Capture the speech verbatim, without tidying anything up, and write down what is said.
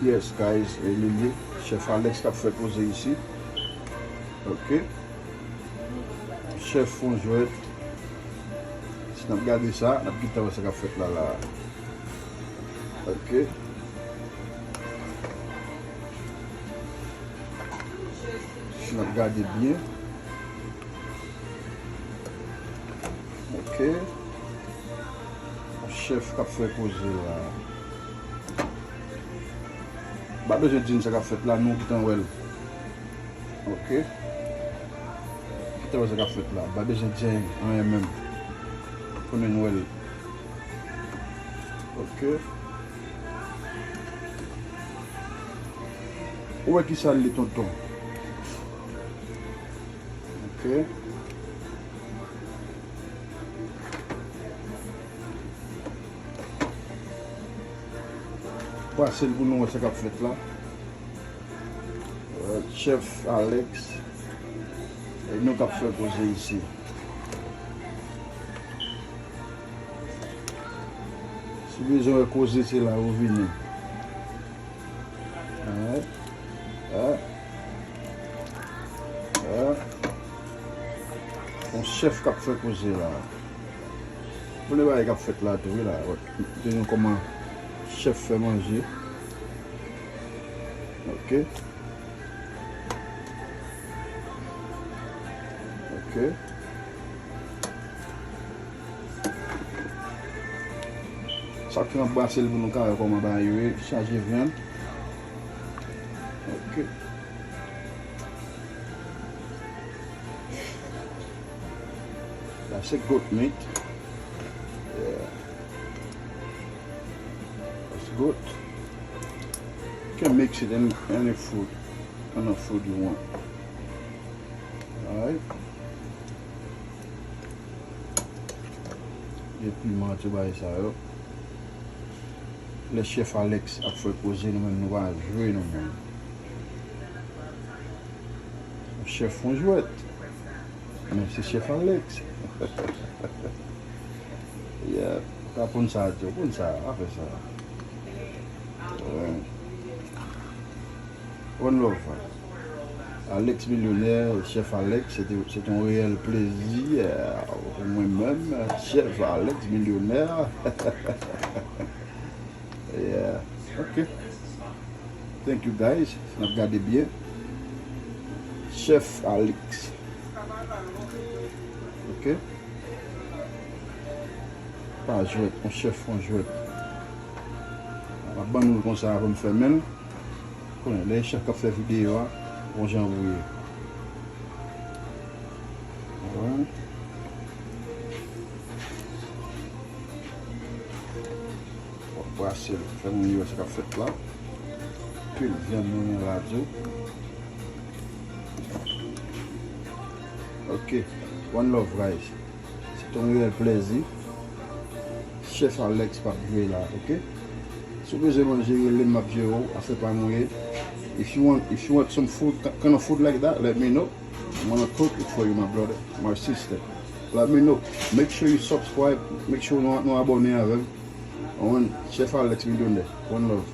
Yes, guys, e li li, Chèf Alex k ap fè koze isi. Ok. Chèf Fonjwèt. Si n ap gade sa, n ap gentan wè sa k ap fèt la, la. Ok. Si n ap gade byen. Ok. Yon chèf k ap fè koze la. Pa bezwen di n sa k ap fèt la, nou gentan wè l. Ok. Gentan wè sa k ap fèt la. Pa bezwen di anyen menm. Konnen n wè l. Ok. Ou wè ki sa l ye, tonton? Ok. Pase l pou nou wè sa k ap fèt la. Euh, Chèf Alex, e nou k ap fè koze isi. Si w bezwen wè koze, se la ou vini. Alright. Ah. Ah. Yon chèf k ap fè koze la. Bon, gen bagay k ap fèt la tou, wi, la. Wè, gen kòman chèf fè manje. Ok. Ok. Sa k fè m ap brase l pou nou ka wè kòman bagay yo ye, chaje vyann. Ok. That's a good meat. Yeah. That's good. You can mix it any, any food, kind of food you want. Alright. Gen piman, tout bagay sa yo. Lè Chèf Alex ap fè koze, nou menm nou pa jwe, nou menm. Chèf Fonjwèt. Men se Chèf Alex. Yeah. Ou ka konn sa, Joe. Konn sa, pa fè sa. One love. Alex Milyonè, Chèf Alex, se te, se te yon reyèl plezi, euh, pou mwen menm, Chèf Alex Milyonè. Yeah. Ok. Thank you, guys. N ap gade byen. Chèf Alex. Ok. Pa jwèt, yon chèf, yon jwèt. M ap ban nou l konsa, apre m fèmen l. Konnen, lè chèf k ap fè videyo a, yon jan pou ye. Alright. W ap brase l, fè moun yo wè sa k ap fèt la. Pil vyann nou gen la tou. Ok, one love, guys. Se te yon reyèl plezi. Chèf Alex p ap jwe la, ok? Si w bezwen manje, rele m, m ap jere w, afè pa mwen ye. If you want, if you want some food, ki-, kind of food like that, let me know. I'm gonna cook it for you, my brother, my sister. Let me know. Make sure you subscribe. Make sure nou, nou abòne avè m. One, Chèf Alex Milyonè. One love.